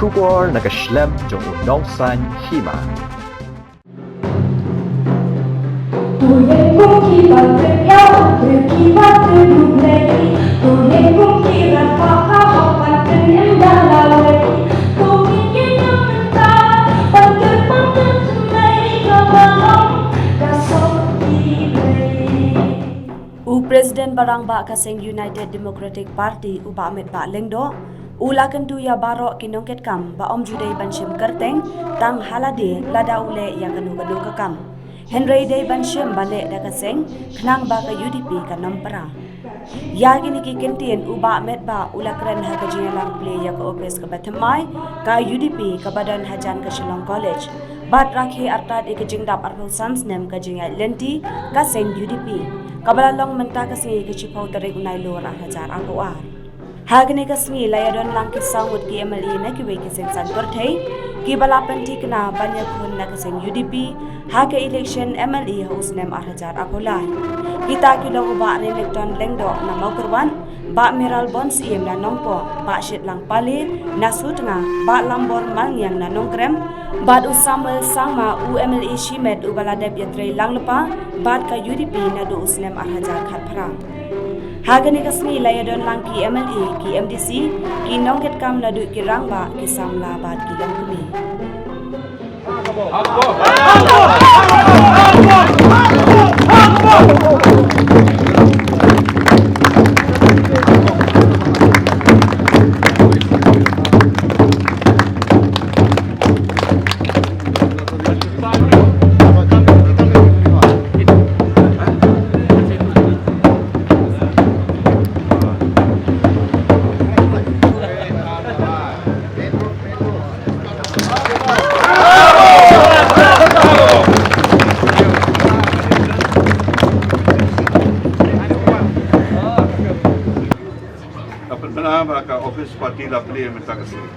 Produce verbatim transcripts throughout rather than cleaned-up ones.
Khubor na ka shlem jong u nongsan hima. U President ba rangbah ka seng United Democratic Party, u Bah Metbah Lyngdoh, u la kyntu ïa baroh ki nongkitkam ba ym ju dei ban shim kyrteng tang ha lade lada u leh ïa kano kano ka kam, hynrei dei ban shim ba leh da ka seng khnang ba ka U D P kan ym pra. Ïa kine ki kyntien u Bah Metbah u la kren ha ka jingïalang plie ïa ka ophis kaba thymmai ka U D P kaba don hajan ka Shillong College, bad rakhe artat ïa ka jingdap arphew san snem ka jingïaid lynti ka seng U D P, kaba la long mynta ka sngi ka shiphew tarik u Nailur ar hajar arphew ar. Ha kane ka sngi la ïadon lang ki saw ngut ki M L A na kiwei ki seng saiñ pyrthei kiba la pynthikna ban ïakhun na ka seng U D P ha ka election M L A ha u snem ar hajar arphew lai. Kita ki long u Bah Remington Lyngdoh na Mawkyrwat, Bah Mayralborn Syiem na Nongpoh, Bah Shitlang Pale na Sutnga, Bah Lambor Malngiang na Nongkrem, bad u Samuel Sangma, u M L A shimet uba la dep ïatrei lang lypa bad ka U D P naduh u snem ar hajar khatphra. Ha kane ka sngi la ïadon lang ki M L A, ki M D C, ki nongkitkam naduh ki rangbah, ki samla bad ki longkmie. Ka pynbna ba ka office party la plie mynta ka sngi.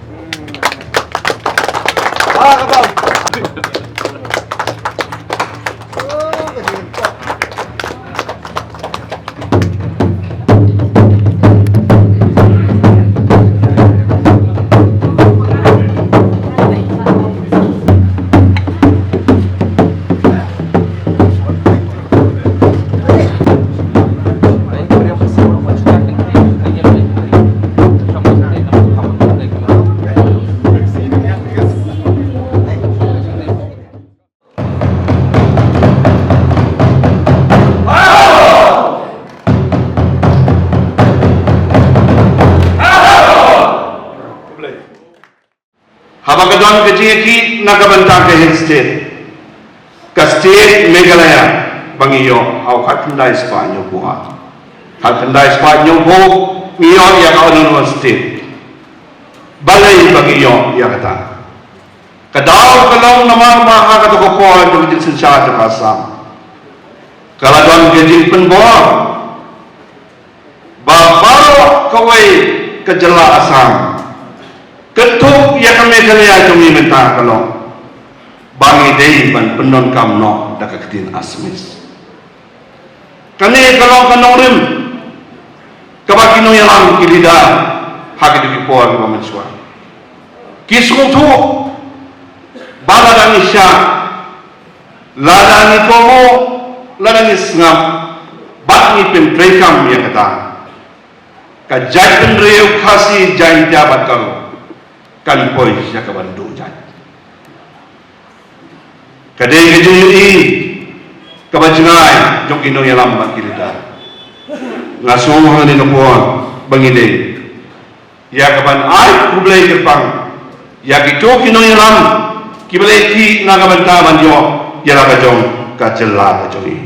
Haba ka don ka jingïakhih na ka bynta ka Hill State, ka State Meghalaya ba ngi ïoh ha u khatkhyndai spah hynñiewphew ar. Khatkhyndai spah hynñiewphew ngi ïoh ïa ka Autonomous State. Balei ba ngi ïoh ïa kata? Ka daw ka long namar ba ha kata ka por jong ka jingsynshar jong ka Assam, ka la don ka jingpynbor ba baroh kawei ka jylla Assam, kynthup ïa ka Meghalaya jong ngi mynta, ka long ba ngi dei ban pyndonkam noh da ka ktien Assamese. Kane ka long ka nongrim kaba ki nongïalam, ki leader ha kito ki por kiba mynshuwa ki sngewthuh ba lada ngi shah, lada ngi kohnguh, lada ngi sngap bad ngi pyntreikam ïa kata, ka jaitbynriew Khasi, Jaintia bad Garo kan poi sha ka ban duh jait. Ka dei ka jingïohi kaba jngai jong ki nongïalam bad ki leader. Nga sngew hangne ka por ba ngi dei ïa ka ban ai khublei kyrpang ïa kito ki nongïalam kiba la ïakhih na ka bynta ban ïoh ïa la ka jong ka jylla ka jong ngi.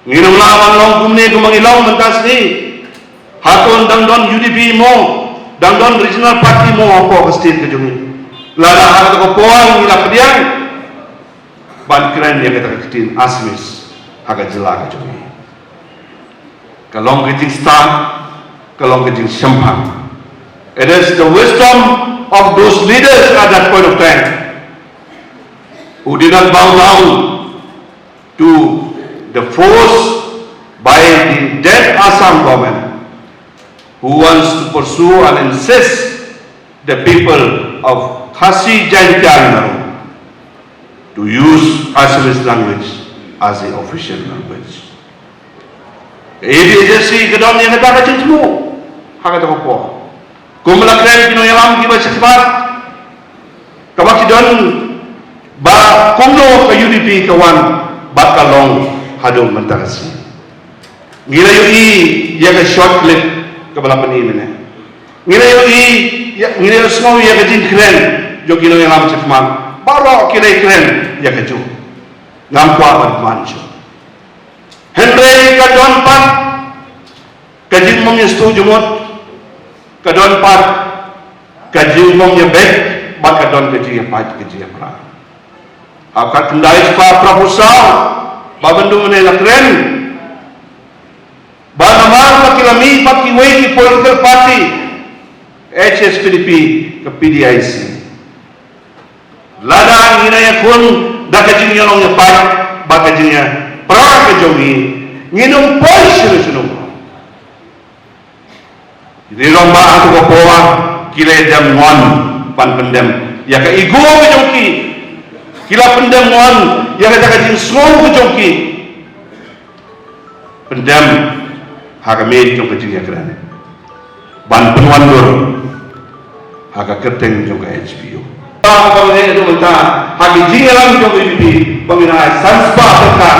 Ngin ym lah ban long kumne kumba ngi long mynta sngi. Hato dang don U D P mo, dang don regional party mo hapoh ka state ka jong ngi, lada ha kata ka por ngi la pdiang ban kren ïa kata ka ktien Assamese ha ka jylla ka jong ngi? Ka long ka jingstad, ka long ka jingshemphang. It is the wisdom of those leaders at that point of time who did not bow down to the force by the then Assam government, who wants to pursue and insist the people of Khasi Jaintia Ngarung to use Assamese language as the official language. Ka A P H L C ka don ïa kata ka jingthmu ha kata ka por. Kumba la kren ki nongïalam kiba shakhmat, kaba ki don ba kumno ka U D P ka wan bad ka long haduh mynta ka sngi. Ngi la ïohi ïa ka short clip kaba la pyni mynne. Ngi la ïohi ïa, ngi la ïohsngew ïa ka jingkren jong ki nongïalam shakhmat. Baroh ki la kren ïa kajuh. Ngam kwah ban man shuh. Hynrei ka don pat ka jingbym ïasngewthuh jingmut, ka don pat ka jingbym ïabeit, bad ka don ka jingïapait, ka jingïapra. Ha ka khyndai spah phra phew saw, ba mynta mynne la kren ba namar ba ki la mih bad kiwei ki political party, H S P D P, ka P D I C. Lada ngi nang ïakhun da ka jingïalong ïapait bad ka jingïapra ka jong ngi, ngin ym poi shuh shuh. Ki nongïalam ba ha kato ka por ki la dem ngon ban pyndem ïa ka ego ka jong ki. Ki la pyndem ngon ïa kata ka jingsngew ka jong ki. Pyndem ha ka miej jong ka jingïakren ban pynwandur ha ka kyrteng jong ka H P U. Ba ka bang hei ka mynta ha ka jingïalang jong ka U D P, ba ngin ai san spah tyngka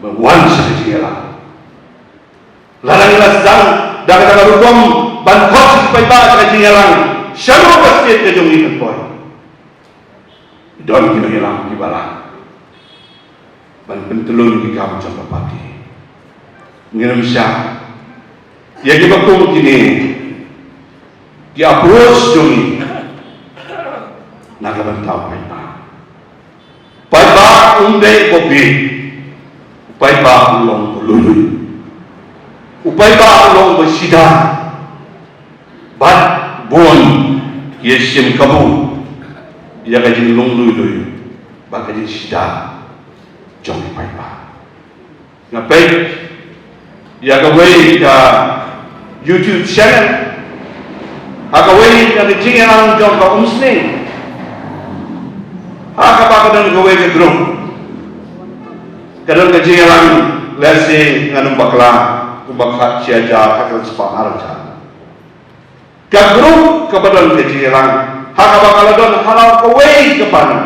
ban wan sha ka jingïalang. Lada ngi la sdang da kata ka rukom ban khot sha ki paidbah ha ka jingïalang, shano ka state ka jong ngi kan poi? Don ki nongïalam kiba lah ban pyntyllun ki kam jong ka party. Ngin ym shah ïa kiba kum kine ki approach jong ngi na ka bynta u paidbah. Paidbah um dei uba bieit. Paidbah u long uba lui lui. U paidbah u long uba shida. Bad bun ki ïashim kabu ïa ka jinglong lui lui bad ka jingshida jong u paidbah. Nga peit ïa kawei ka YouTube channel ha kawei ka jingïalang jong ka Umsning, ha kaba ka don kawei ka group, ka don ka jingïalang, lehse ngan ym bakla, kumba khatshi hajar ha ka spah ar hajar. Ka group kaba don ka jingïalang, ha kaba ka la don halor kawei ka panel,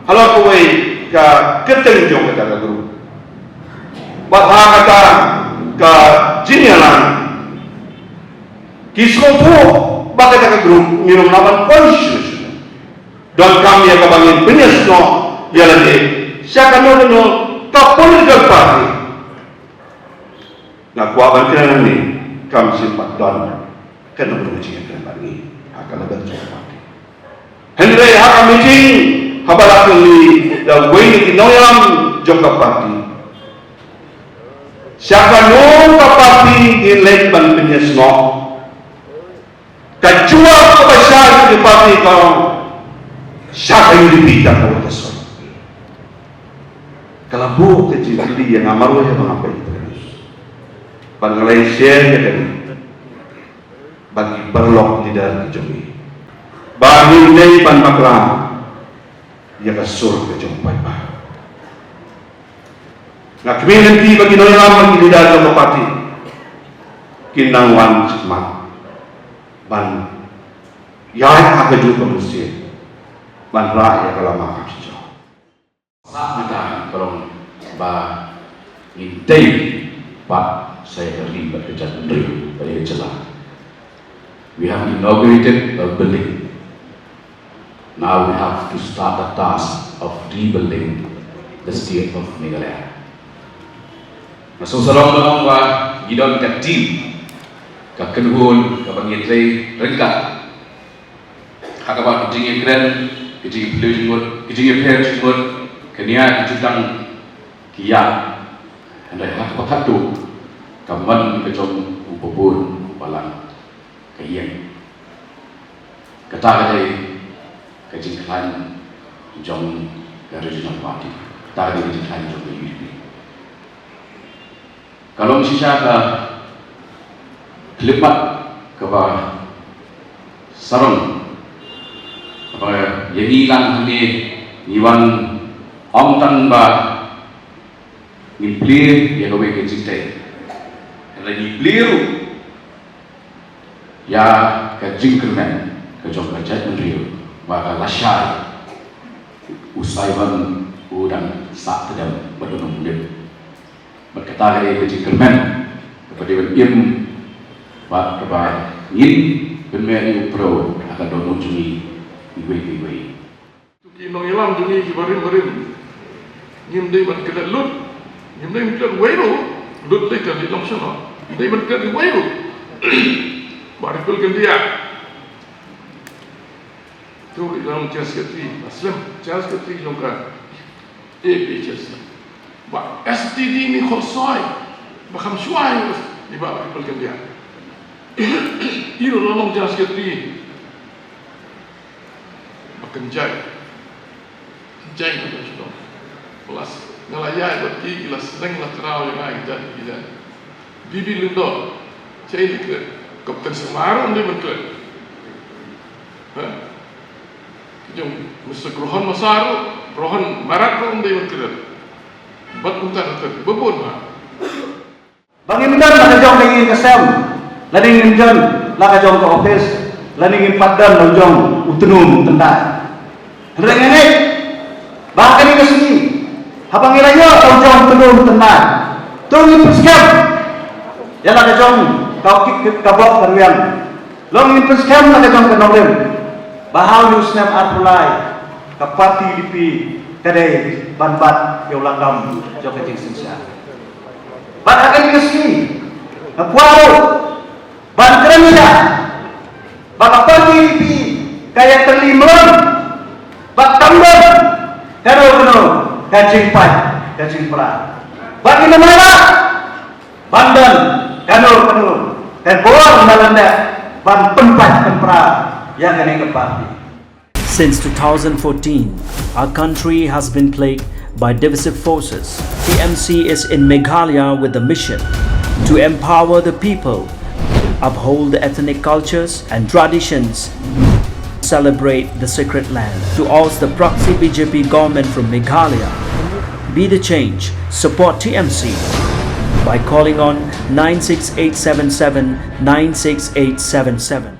halor kawei ka kyrteng jong kata ka group. Bad ha kata ka jingïalang, ki sngewthuh ba kata ka group ngi ym lah ban poi shuh shuh. Donkam ïa kaba ngin pynïasnoh ïa lade sha kano kano ka political party. Nga kwah ban kren hangne, kam shym pat don kano kano ka jingïakren bad ngi ha ka level jong ka party. Hynrei ha ka meeting, haba la kylli da uwei na ki nongïalam jong ka party, sha kano ka party ngin leit ban pynïasnoh? Ka jubab kaba shai jong ki party ka ong, sha ka U D P tang kawei ka sor. Ka la buh ka jingkylli ïa nga marwei haba nga peit ïa ka news. Bad nga la ïa share ïa kane bad ki paralok leader ki jong ngi, ba ngin dei ban bakla ïa ka sur ka jong u paidbah. Nga kmen lynti ba ki nongïalam bad ki leader jong ka party kin nang wan shakhmat ban ïaid ha kajuh ka mynsiem ban rah ïa ka lama ka jong. Sa kata ka long ba ngin dei pat sa ïa ka ri bad ka jaitbynriew bad ïa ka jylla. We have inaugurated a building. Now we have to start the task of rebuilding the state of Meghalaya. Nga sngewsarong ban ong ba ngi don ka team, ka kynhun kaba ngi trei ryngkat, ha kaba ki jingïakren, ki jingïapher jingmut, ki jingïapher jingmut, ki nia ki jutang ki ïa. Hynrei ha kaba khatduh ka mon ka jong u babun u balang ka ïeng. Kata ka dei ka jingkhlaiñ jong ka regional party. Kata ka dei ka jingkhlaiñ jong ka U D P. Ka long shisha ka khyllipmat kaba sarong Ba ïa ngi lang hangne ngi wan ym tang ba ngi plie ïa kawei ka jingtei, hynrei ngi plie ruh ïa ka jingkyrmen ka jong ka jaitbynriew ba ka lashai u Saiban u dang sah tdem bad u nongdem. Bad kata ka dei ka jingkyrmen kaba dei ban im bad kaba ngin pynmih ïa u pyrshah ha ka dohnud jong ngi iwei pa iwei. Ki nongïalam jong ngi kiba rim barim, ngim dei ban klet lut, ngim dei ban klet wei ruh, lut dei ka dei long shano, ngim dei ban klet wei ruh. Ba ripple kan dia. Tu i long General Secretary, aslem General Secretary jong ka A P H L C. Ba S T D ni khorsoi ba kham shuwa i ba ripple kan dia. I ruh long General Secretary. Ba kynjai. Kynjai ba kynjai sdang. Plus nga la ïaid bad ki, ki la sneng la kraw ïa nga, ki jait ki jait. Bibi Lyngdoh. Chai li kret. Kapten Sema ruh ym dei ban kret. Ha? Ki jong Mister Grohan Masa ruh, Grohan Marak ruh ym dei ban kret. Bad kumta kumta. Ba bun ha. Ba ngim don la ka jong ka ïing ka sem, lane ngim don la ka jong ka office, lane ngim pat don la jong u tnum tyndai. Hynrei nga ngeit ba ha kane ka sngi, haba ngi la ïoh la u jong u tnum tyndai, to ngin pynskhem ïa la ka jong ka kit ka bok ka riang. Long ngin pynskhem na ka jong ka nongrim ba ha u snem arphew lai ka party D P ka dei ban bat ïa u lakam jong ka jingsynshar. Bad ha kane ka sngi nga kwah ruh ban kren ïa ba ka party D P ka ïa tyrli mlon ba kam don kano kano ka jingpait ka jingpra. Bad ngin ym lah ban don kano kano ka bor na lyndet ban pynpait pynpra ïa kane ka party. Since two thousand fourteen, our country has been plagued by divisive forces. T M C is in Meghalaya with the mission to empower the people, uphold the ethnic cultures and traditions, celebrate the sacred land. To oust the proxy B J P government from Meghalaya, be the change, support T M C by calling on nine six eight seven seven nine six eight seven seven.